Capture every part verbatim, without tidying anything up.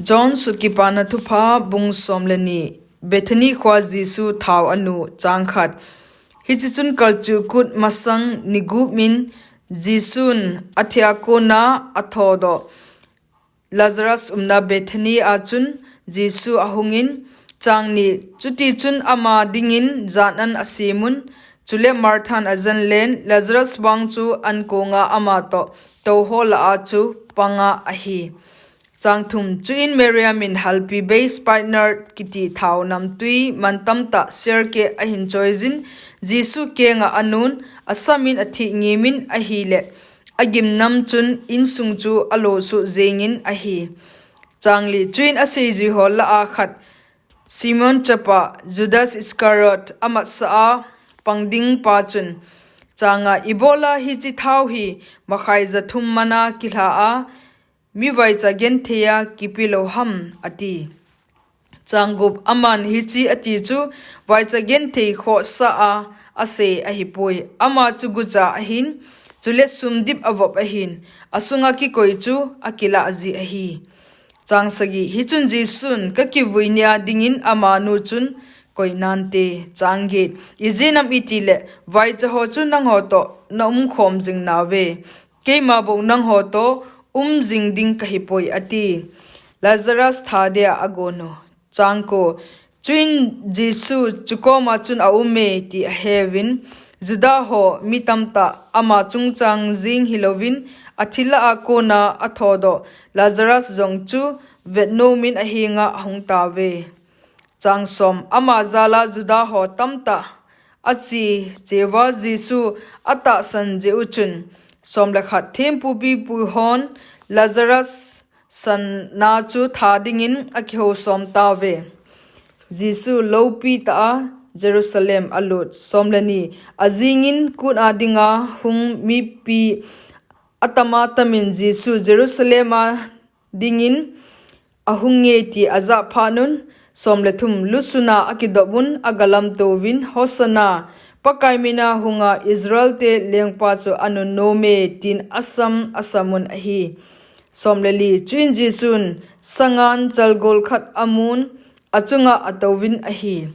John Sut Kipana Thupha, bung som le ni. Bethany khoa Jesu thao anu. Chang khat. Hichi chun kalchuh kut masang ni gup min Jesun athia kona athodoh Lazarus umna Bethany a chun Jesu ahungin, chang ni. Chuti chun ama dingin jan an asemun, chule Marthan ajan len, Lazarus vang chu an konga ama toh touho lah a chu panga ahi. Chang thum. Chuin Miriam in halpi bei spikenard kiti thao namtui man tamtah serkeh ahin choijin, Jesu kenga anun, asamin athih ngimin ahile, agimnam chun insung chu alosuh jengin ahi. Chang li. Chuin aseijui ho lah a khat, Simon chapa Judas Iscariot, amatsah a pang ding pa chun, chang nga, ibola hichi thao hi makhai jathum mana kilha a, mi vaicha genthei a kipe lou ham, ati. Chang gup. Aman hichi ati chu vaicha genthei khohsah a asei ahipoi. Ama chu gucha ahin, chule sum dip avop ahin, asunga kikoi chu akilah ji ahi. Chang sagi. Hichun Jesun, kakivui nia dingin amanu chun koi nante. Chang get. Ijeh inem itile vaicha ho chu nangho toh naumkhom jing nauve, keima bou nangho toh um jing ding kahipoi, ati. Lazarus tha dia agonu. Chang ko. Chuin Jesu chukoma chun aume ti aheuvin, Juda ho mi tamtah ama chungchang jeng hilouvin, athi lah a kona athodoh Lazarus jong chu vetnomin ahenga ahung tauve. Chang som. Ama jala Juda ho tamtah ache cheuva Jesu atahsan jeh u chun, som le khat, thempu pipu hon Lazarus sanna chu tha dingin akihou som tauve. Jesu loupi tah a Jerusalem alut. Som le ni. Ajingin kut a dinga hung mipi atama tamin Jesu Jerusalem a dingin ahunge ti ajah phatnun, som le thum, lusuna akidopun agalamtouvin, Hosanna, Pakai mina hunga Israel te lengpa chu anunnom e, tin asam asamun ahi. Som le li. Chuin Jesun sangan chalgol khat amun, achunga atouvin ahi.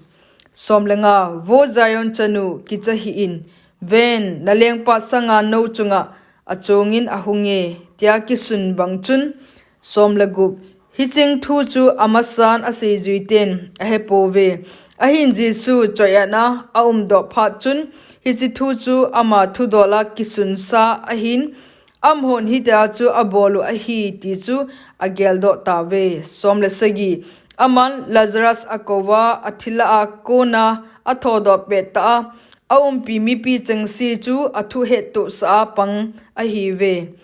Som le nga. Vo Zion chanu, kicha hih in, ven, nalengpa sangan nou chunga achongin ahunge, tia kisun bang chun. Som le gup. Hicheng thu chu amasan aseijui ten ahepouve. Ahin Jesu choiatna aumdoh phat chun, hichi thu chu ama thudola kisunsa ahin, amahon hitia chu abol u ahi ti chu ageldoh tauve. Som le sagi. Aman Lazarus akouva, athi lah a kona athodoh pettah a aumpi mipi chengse chu athu hettohsah a pang ahiuve.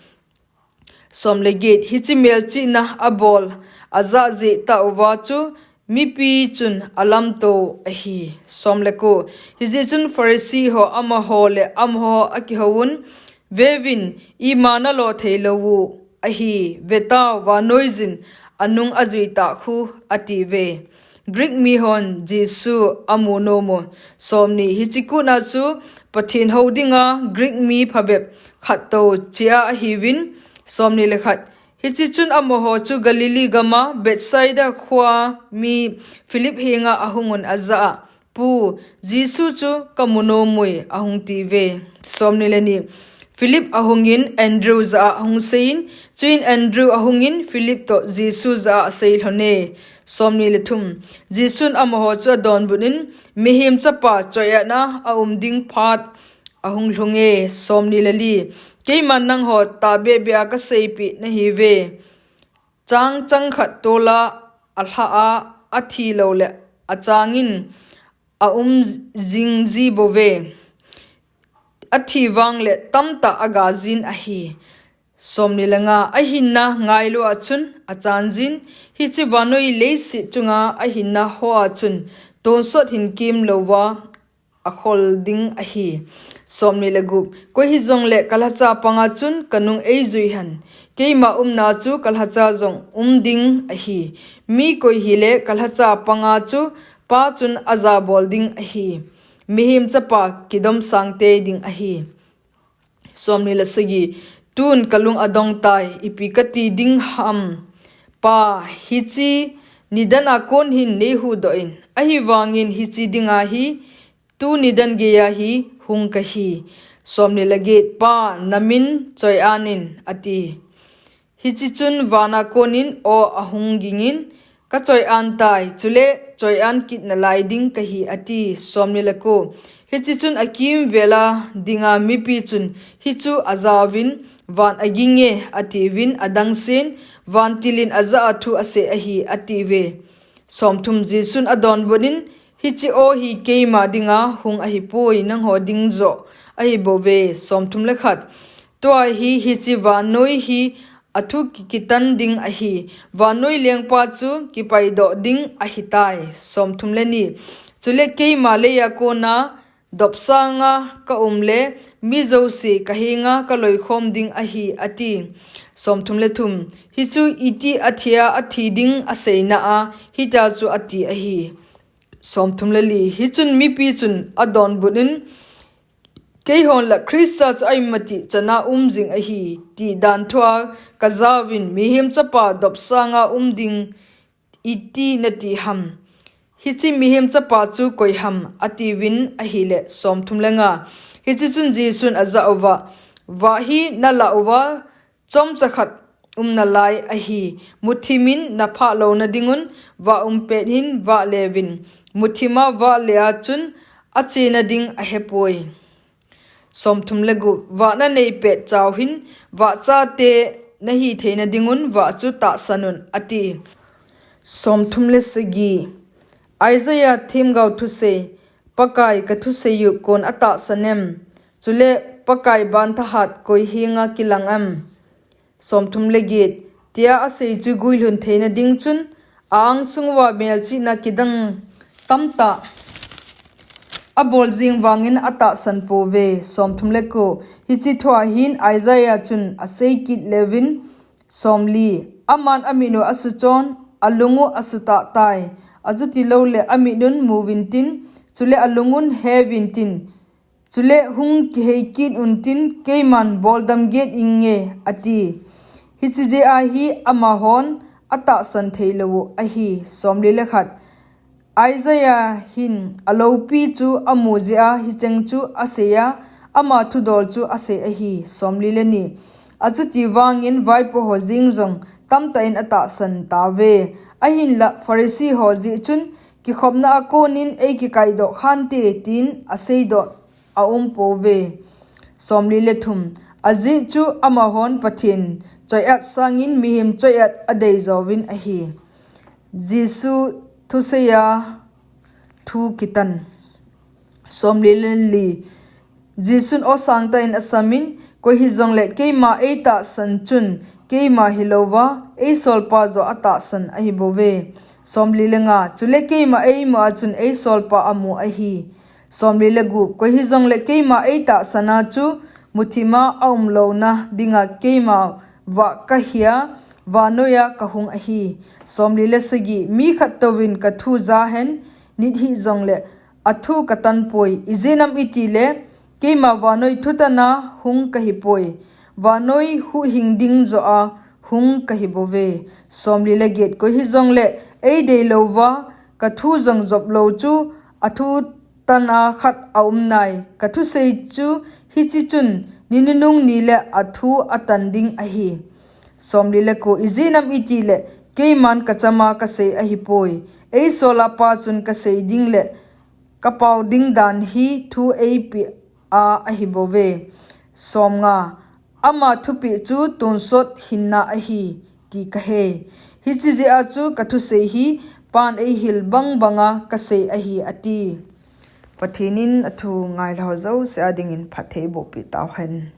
Som le get. Hichi melchihna abol ajah jeh tah uva chu mipi chun alamtou ahi. Som le ko. Hijeh chun Pharisee ho amaho le amaho akihouvun, veuvin, ima nalo theilou u ahi, vetau, vannoiyin anung ajui tah khu, atiuve. Greek mihon Jesu amunomu. Som ni. Hichi kutna chu Pathen hou dinga Greek mi phabep khattou chea ahiuvin. Som ni le khat. Hichi chun amaho chu Galilee gama Bethsaida khoa mi Philip henga ahungun ajah a, Pu, Jesu chu kamunomui, ahung tiuve. Som ni le ni. Philip ahungin Andrew jah a ahung seiyin, chuin Andrew ahungin Philip toh Jesu jah a asei lhone. Som ni le thum. Jesun amaho chu adonbutnin, Mihem Chapa choiatna aum ding phat ahung lhunge. Som ni le li. Keiman nangho tahbehbeh a kaseipeh nahiuve, chang changkhat tola alhah a athi loule achangin aum jing jibouve. Athi vangle tamtah agajin ahi. Som ni le nga. Ahinna ngailua chun achanjin, hiche vannoi leiset chunga ahinna hoa chun tonsot hin kemlouva akhol ding ahi. Som ni le gup. Koi hijongle kalhacha panga chun kanung eijuihen, keima umna chu kalhacha jong um ding ahi. Mi koi hile kalhacha panga chu Pa chun ajabol ding ahi. Mihem Chapa kidomsang tei ding ahi. Som ni le sagi. Tun kalung adongtai, ipi kati ding ham? Pa, hiche nidan a kon hin neihuhdoh in, ahivangin hiche dinga hi tuni dan geiya hi hung kahi. Somni le get, Pa, namin choi-an in, ati. Hiche chun vana konin aw ahung gingin, Kachoi-an tai, chule choi-an kit nalai ding kahi, ati. Somni le ko, hiche chun akimvela dinga mipi chun hichu ajauvin, Van aginge, atiuvin, adangsen, Vantilin ajah a thu asei ahi, atiuve. Somthum, Jesun adonbut in, Hiche aw hi keima dinga hung ahipoi, nangho ding joh ahibouve. Somthum le khat, Tua hi hiche vannoi hi athu ki-, kitan ding ahi, vannoi lengpa chu kipaidoh ding ahitai. Somthum le ni, Chule keima leiya kona dopsanga kaum le mi jouse kahenga kaloikhom ding ahi, ati. Somthum le thum, Hichu iti athia athi ding aseina a hitia chu ati ahi. Somthum le li, Hichun mipi chun adonbut in, Keihon la Christa chu aimati chana um jing ahi, ti dan thua kajauvin, Mihem Chapa dopsanga um ding iti nati ham? Hiche Mihem Chapa chu koi ham? Atiuvin ahile. Somthum le nga, Hiche chun Jesun ajah uva, Vah hi nalah uva, chomcha khat um nalai ahi, muthimin naphah louna dingun, vah um pet hin vah leuvin, muthima vah le a chun achena ding ahepoi. Somthum le gup, Vah nanei pet chauhin, vahchate nahi theina dingun, vah chu tahsan un, ati. Somthum le sagi, Isaiah themgao thusei, Pakai, kathusei u kon atahsan em? Chule Pakai ban thahat koi henga kilang em? Somthum le get, Tia asei chu guilhun theina ding chun, a-angsung uva melchihna kidang tamtah abol jeng vangin atahsan pouve. Somthum le ko, Hiche thua hin Isaiah chun asei kit leuvin, Somli, Aman amit u asuchon, alung u asutah tai, achuti loule amit un muvintin, chule alung un hevintin, chule hung kihei kit untin, keiman boldam get inge, ati. Hiche jeh a hi amahon atahsan theilou u ahi. Somli le khat, Isaiah hin aloupi chu amu jeh a hicheng chu asei a, ama thudol chu asei ahi. Somli le ni, Achuti vangin vaipo ho jeng jong tamtah in atahsan tauve. Ahinla Pharisee ho jeh chun, Kikhopna a konin eikikaidoh khante, tin aseidoh aumpouve. Somli le thum, Ajeh chu amahon Pathen choi-at sangin mihem choi-at adei jouvin ahi. Jesu thuseiya thu kitan. Somli le li, Jesun aw sangtah in asamin, Koi hijongle keima eitahsan chun keima hilouva, eisolpa joh atahsan ahibouve. Somli le nga, Chule keima eimu a chun eisolpa amu ahi. Somli le gup, Koi hijongle keima eitahsana chu muthima aumlouna dinga keima vah kahia, vannoiya kahung ahi. Somli le sagi, Mi khat touvin kathu jahen nit hih jongle athu katanpoi. Ijeh inem itile keima vannoi thutana hung kahipoi, vannoi huhhing ding joh a hung kahibouve. Somli le get, Koi hijongle eideilouva kathu jong joplou chu athu tana khat aumnai. Kathusei chu hiche chun ni nunung nile athu atan ding ahi. Somli le ko, Ijeh inem itile keiman kachama kasei ahipoi, eisola Pa chun kasei dingle kapao ding dan hi thu eipeh a ahibouve. Somnga, Ama thupeh chu tonsot hinna ahi, ti kahei. Hiche jeh a chu kathusei hi Pan eihil bangbanga kasei ahi, ati. Pathen in athu ngailou ho jouse a dingin phatthei eibohpeh tauhen.